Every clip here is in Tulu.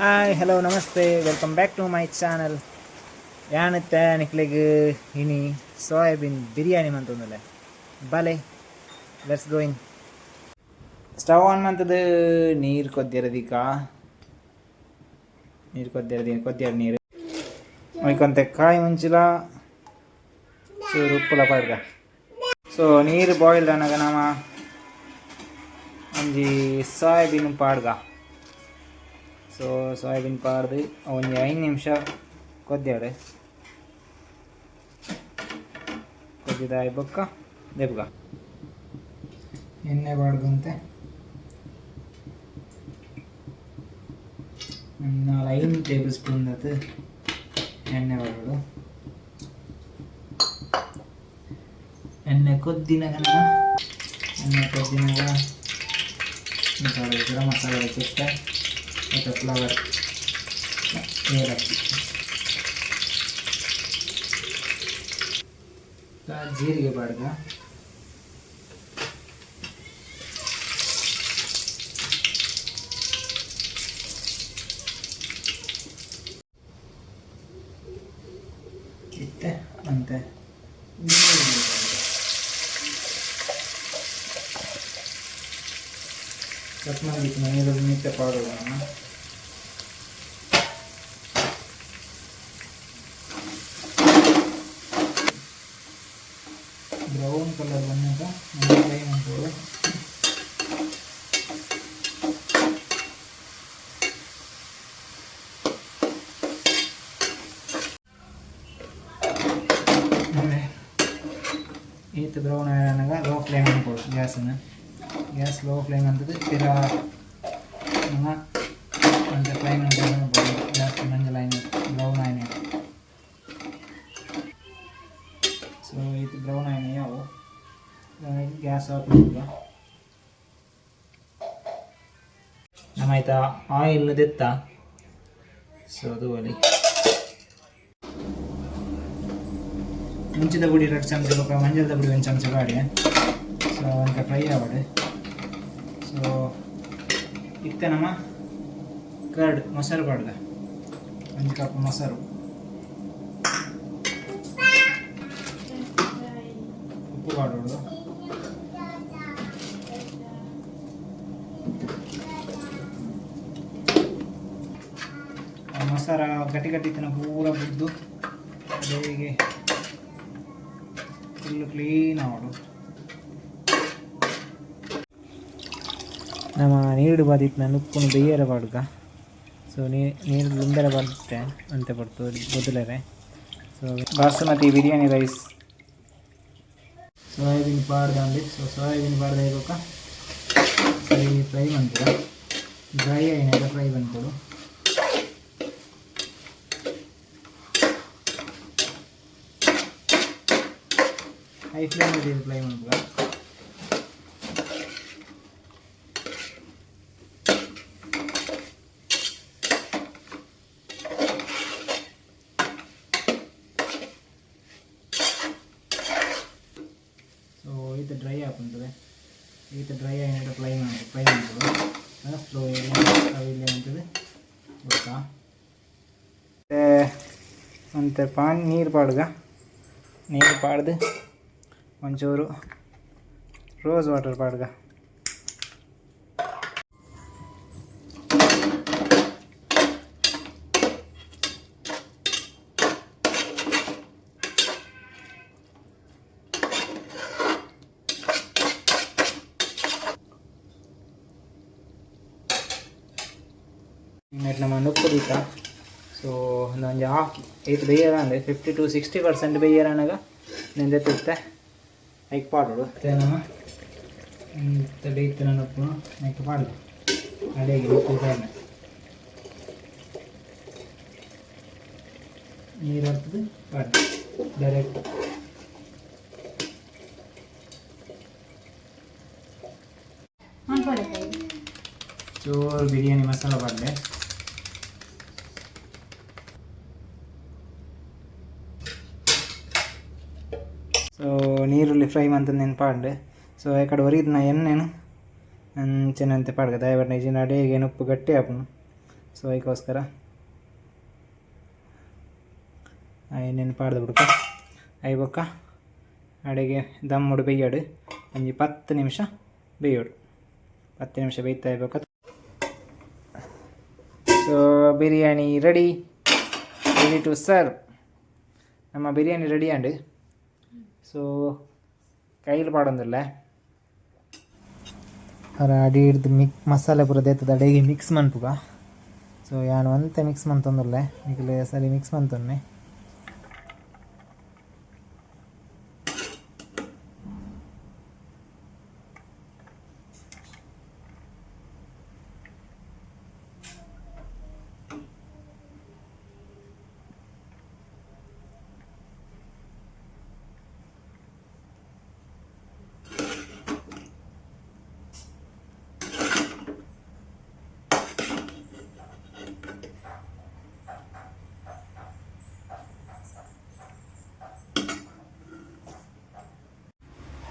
Hi, hello, namaste, welcome back to my channel. ಯಾನತ್ತೆ ನಿಕ್ಲೆಗ್ ಇನಿ ಸೋಯಾಬೀನ್ ಬಿರಿಯಾನಿ ಮಂತೊಂದುಲ್ಲೆ. ಬಲೆ, let's go in. Stove on ಮಂತದು ನೀರು ಕೊದ್ದಿರದಿಕ, ನೀರು ಕೊದ್ದಿರದಿ, ಕೊದ್ದಿರ ನೀರು ಐಕೊಂತೆ ಕಾಯಿ ಮುಂಚಿಲ ಚೂರು ಉಪ್ಪುಲ ಪಾಡ್ಗ. ಸೊ ನೀರು ಬಾಯ್ಲ್ಡ್ ಅನಗ ನಮ ಒಂಜಿ ಸೋಯಾಬೀನ್ ಪಾಡ್ಗ. ಸೊ ಸೋಯಾಬೀನ್ ಪಾಡ್ದು ಒಂಜಿ 5 ನಿಮಿಷ ಕೊದ್ಯಾಡು. ಕೊದ್ದಿದಾಯಿ ಬೊಕ್ಕ ದೆಪ್ಗ. ಎಣ್ಣೆ ಪಾಡ್ಗಂತೆ 4-5 ಟೇಬಲ್ ಸ್ಪೂನ್ ದತ್ ಎಣ್ಣೆ ಪಾಡೋಡು. ಎಣ್ಣೆ ಕೊದ್ದಿನಗ, ಎಣ್ಣೆ ಕೊದ್ದಿನಾಗ ಗರಂ ಮಸಾಲೆ, ಚೆಕ್ಕೆ ಮತ್ತು ಫ್ಲವರ್, ಏಲಕ್ಕಿ, ಜೀರಿಗೆ ಪಾಡ್ಗ. ಇತ್ತೆ ಅಂತೆ ನೀರುಳ್ಳಿ ಪಾಡ್ಗ. ಕಟ್ ಮಾಡಿತ್ತು ನೀರುಳ್ಳಿ ಮಿತ್ತೆ ಪಾಡೋಣ. ಬ್ರೌನ್ ಕಲರ್ ಬಂದಾಗ ಫ್ರೈ ಮಾಡ್ಬೋದು. ಆಮೇಲೆ ಈತ್ ಬ್ರೌನ್ ಆದಾಗ ಲೋ ಫ್ಲೇಮ್ ಅನ್ಕೊಡು ಗ್ಯಾಸನ್ನು. ಗ್ಯಾಸ್ ಲೋ ಫ್ಲೇಮ್ ಅಂತದ್ದು ಪಿರ ನಮ್ಮ ಅಂತೆ ಫ್ರೈ ಮಾಡ್ಕೊಂಡು ಜಾಸ್ತಿ ಮಂಜಲ್ ಆಯ್ನ, ಬ್ರೌನ್ ಆಯ್ನ. ಸೊ ಇದು ಬ್ರೌನ್ ಆಯ್ನ ಯಾವ ಗ್ಯಾಸ್ ಆಫ್ ಮಾಡ್ಬೋದು. ನಮ್ಮ ಆಯ್ತಾ ಆಯಿಲ್ ದೆತ್ತ. ಸೊ ಅದು ಒಲಿ ಮುಂಚಿದ ಪುಡಿ 2 ಚಮಚ ಬೊಕ್ಕ ಮಂಜಲ್ದ ಪುಡಿ 1 ಚಮಚ ಪಾಡಿ. ಸೊ ಅಂಕ ಫ್ರೈ ಆವಡ್. ಸೊ ಇತ್ತೆ ನಮ್ಮ ಕರ್ಡ್, ಮೊಸರು ಪಾಡ್ದ. 1 ಕಪ್ ಮೊಸರು, ಉಪ್ಪು ಪಾಡೋಡು. ಆ ಮೊಸರ ಗಟ್ಟಿ ಗಟ್ಟಿ ಇತ್ತಿನ ಪೂರ ಬುಡ್ದು ಬೇಗ ಫುಲ್ ಕ್ಲೀನ್ ಆವಡು. ನಮ್ಮ ನೀರುಡು ಬಾದಿತ್ತು ನುಪ್ಪುನು ಬೆಯ್ಯರ ಪಾಡ್ಗ. ಸೊ ನೀರು ಲುಂಬೆರ ಬರುತ್ತೆ ಅಂತ ಪಡ್ತು ಬೊದಲರೆ. So basmati biryani rice, soybean ಪಾಡ್ದಂడి. ಸೊ ಸೋಯಾಬೀನ್ ಪಾಡ್ದ ಬೊಕ್ಕ ಸರಿ ಫ್ರೈ ಮಂತುದ. ಡ್ರೈ ಆಯಿನಾಗ ಫ್ರೈ ಬಂದ್ಕೊಡು. ಹೈ ಫ್ಲೇಮ್ ಫ್ರೈ ಮಂತುದ. ಸೊ ಇದು ಡ್ರೈ ಆಪುಂತದೆ. ಈತ ಡ್ರೈ ಆಯಿನಾಗ ಫ್ರೈ ಮಾಡಿ ಫ್ರೈ ಮಾಡ್ಬೋದು. ಸ್ಲೋ ಇಲ್ಲ ಅಂತದೆ ಗೊತ್ತಾ. ಮತ್ತು ಪಾನ್ ನೀರು ಪಾಡ್ಗ. ನೀರು ಪಾಡ್ದು ಒಂಚೂರು ರೋಸ್ ವಾಟರ್ ಪಾಡ್ಗ. ನಮ್ಮ ನುಪ್ಪು ದೀತ. ಸೊ ಒಂದೊಂದು ಹಾಫ್ ಏತ್ ಬೇಯರ ಅಂದರೆ 50 ಟು 60% ಬೇಯರ ಅನಾಗ ನೆಂದೆತ್ತಿತ್ತೆ ಐಕ್ ಪಾಡೋಡು. ಮತ್ತು ನಮ್ಮ ಇಂತ ಬೇಯ್ತಿನ ನುಪ್ಪು ಐಕ್ ಪಾಡುದು. ಅಡಿಗೆ ನುಪ್ಪು ಪಾಡ್ನೆ ನೀರು ಹರ್ತದೆ ಪಾಡ್ದೆ ಡೈರೆಕ್ಟ್. ಚೂರು ಬಿರಿಯಾನಿ ಮಸಾಲ ಪಾಡ್ಲೆ. ಸೊ ನೀರುಳ್ಳಿ ಫ್ರೈ ಮಂತಂದು ಪಾಡ್ಡೆ. ಸೊ ಕಡೆ ಒರಿದಿನ ಎಣ್ಣೆನು ಅಂಚೆನಂತೆ ಪಾಡ್ಗ. ದಯಪಟ್ಟ ಇಜಿನ ಅಡಿಗೆ ಉಪ್ಪು ಗಟ್ಟಿ ಆಪುಂಡು. ಸೊ ಅದಕ್ಕೋಸ್ಕರ ಎಣ್ಣೆನ್ ಪಾಡ್ದು ಬುಡ್ಕ ಅಯಿ ಬೊಕ್ಕ ಅಡೆಗೆ ದಮ್ಮುಡು ಬೇಯ್ಯಡು ಒಂಜಿ 10 ನಿಮಿಷ ಬೇಯೋಡು. 10 ನಿಮಿಷ ಬೇಯ್ತಾ ಬೊಕ್ಕ. So biryani ready, ready to serve. ನಮ್ಮ ಬಿರಿಯಾನಿ ರೆಡಿ ಆಂಡ್. ಸೊ ಕೈಲಿ ಪಾಡೊಂದುಲ್ಲೆ. ಅರ ಅಡಿ ಹಿಡ್ದು ಮಿಕ್ ಮಸಾಲೆ ಪೂರ ದೇತದ ಅಡೆಗೆ ಮಿಕ್ಸ್ ಮನ್ಪುಗ. ಸೊ ಯಾನ್ ಒಂತೆ ಮಿಕ್ಸ್ ಮಂತೊಂದುಲ್ಲೆ, ನಿಕುಲು ಸರಿ ಮಿಕ್ಸ್ ಮಂತೊನ್ನೆ.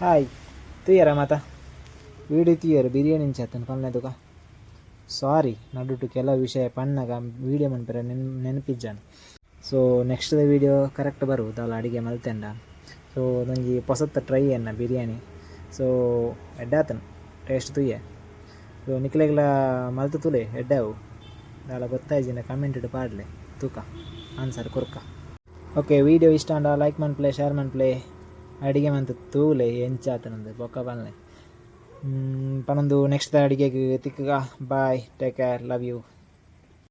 ಹಾಯ್, ತೂಯರ ಮಾತ ವೀಡಿಯೋ ತೂಯರ್, ಬಿರಿಯಾನಿ ಇಂಚಾತನ ಪನ್ಲೆ ತುಕ. ಸಾರಿ, ನಡುಟು ಕೆಲವು ವಿಷಯ ಪಣ್ಣಗ ವೀಡಿಯೋ ಮನ್ಪೆರೆ ನೆನಪಿಜ್ಜಾನು. ಸೊ ನೆಕ್ಸ್ಟ್ ದ ವೀಡಿಯೋ ಕರೆಕ್ಟ್ ಬರು ದಾಲ ಅಡಿಗೆ ಮಲ್ತೆಂಡ. ಸೊ ಒಂಜಿ ಪೊಸತ್ತ ಟ್ರೈ ಎನ್ನ ಬಿರಿಯಾನಿ. ಸೊ ಎಡ್ಡಾತನ ಟೇಸ್ಟ್ ತೂಯೆ. ಸೊ ನಿಕ್ಲೆಗ್ಲ ಮಲ್ತು ತೂಲೆ, ಎಡ್ಡಾವು ದಾಲ ಗೊತ್ತಾಯ್ಜಿನ ಕಮೆಂಟ್ ಪಾಡ್ಲೆ, ತೂಕ ಆನ್ಸರ್ ಕೊರ್ಕ. ಓಕೆ, ವೀಡಿಯೋ ಇಷ್ಟ ಆಂಡ ಲೈಕ್ ಮನ್ಪುಲೆ, ಶೇರ್ ಮನ್ಪುಲೆ. ಅಡಿಗೆ ಮಂತ್ ತೂಲೆ ಎಂಚಾತನಂದು ಬೊಕ್ಕ ಪನ್ಲೆ. ಪನೊಂದು ನೆಕ್ಸ್ಟ್ ಅಡಿಗೆಗೆ ತಿಕ್ಕಗ. Bye, take care, love you.